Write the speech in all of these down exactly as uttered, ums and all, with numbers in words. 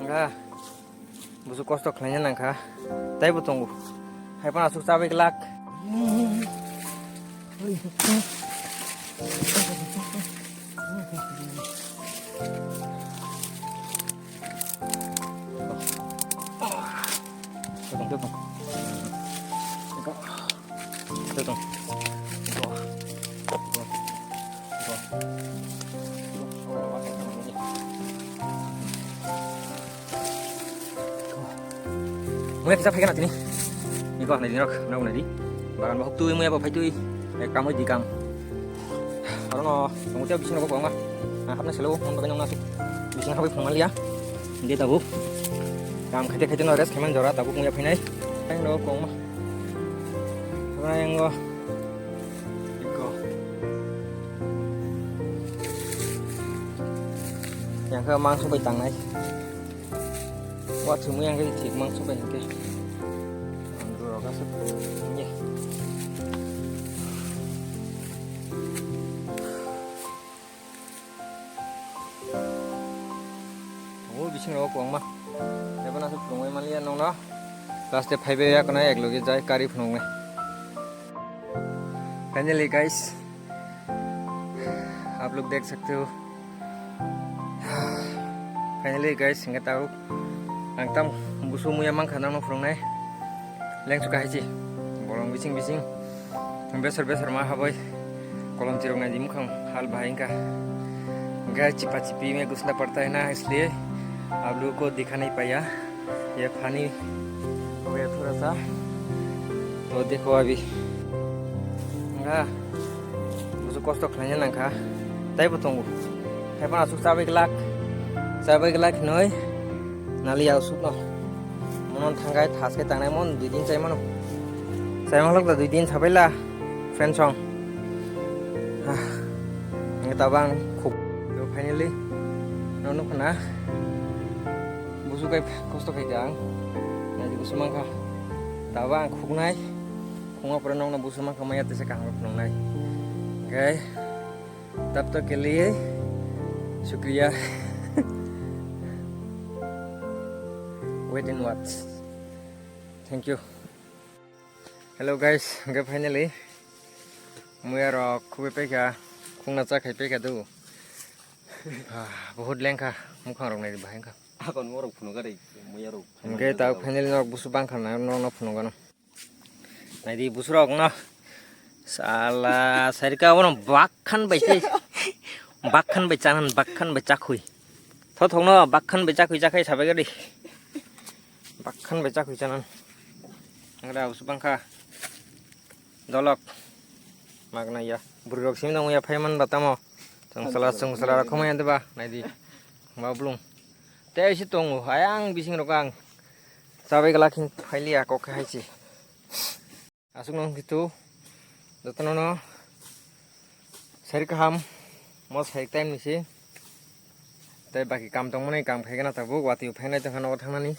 Ha, busu kosto khlaina nangkha, taibo tongo. Hai phano aswk chabai glak. Muya kisa phaikha na tini. Iko nai dinok, nang nai di. Bagan bahuk tui muya bo phai tui. Eh, kam oi di kam. Aro no, kamu tiap bising rokok kong ma. Nah, hapna selo, mon bagai nong nasu. Bising rokok phung malia. Dia tabu. Kam khaite khaite no rest khaman jora tabu muya phainai. Ang rokok kong ma. Hapna yang go. Iko. Yang ke mangso bai tangnai. Wa thumui ang khe thik mangso bai hwnkhe. Ang rok aswk ye. O bising rok kwbangma. Ebo na aswk phunugwi manliya nokno. Last e phaibai ya kono ek logi jai kari phunuknai. Finally guys, आप लोग देख सकते हो। Finally guys, hingke tao ang tam busu muya mankha nangno phwrwngnai. Lengsu kahaichi bolong bising bising besor besor ma haboi kolom tirok nai di mukhang hal bahai wngkha. Hingke chipa chipi me gusna padta hai na, isliye aap logo ko dikha nahi paya. Ye pani ho gaya thoda sa. To dekho abhi. Nga busu kosto khlaina nangkha. Taibo tongo. Hai phano aswk chabai glak. Chabai glak hinoi. Nali ya aswk no. Mono thangkai thas khe tangnai mon dui din chai mano. Chai manglok da dui din sabai la. Friend song. Ah. Nge tabang khuk. Yo finally. No nukho na. Busu kai kosto khai ang. Nai busu mangkha. Tabang khuknai. Khungma pore nokno busu mangkha maya tesa kaham phunuknai. Okay. तब तक के लिए शुक्रिया। Wait and watch. Thank you. Hello guys, hingke finally muya rok khubui paikha, khungna cha khai paikha do. Ah, bahut lengkha, mukhang rok nai bahai wngkha. Akon morok phunuga de, muya rok. Hingke ta finally norok busu bangkha na, norok no phunugano. Naidi busurok no. Sala, sarika abono bakhan bai se. Bakhan bai chanan, bakhan bai chakhui. Thothok no bakhan bai chakhui chakhai sabai gadi. Bakhan bai chakhui chanan. Angra busu bangkha. Dolok. Magna ya. Bwrwirok simi nang ya phaiman batamo. Chwngsala, chwngsala rok khumui andeba. Naidi. Ba blung. Tei se tongo, ayang bising rok ang. Chabai glak hin phailiya kok hai se. Aswk nang kitu. Jotono no. Sari kaham. Mo sari time ni se. Tei baki kam tongmani kam khaigena tabuk watwi phainai tongkha nogo thangnani.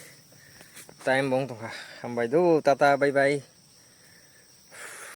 Time bong tongkha. Hambai do, tata, bye bye.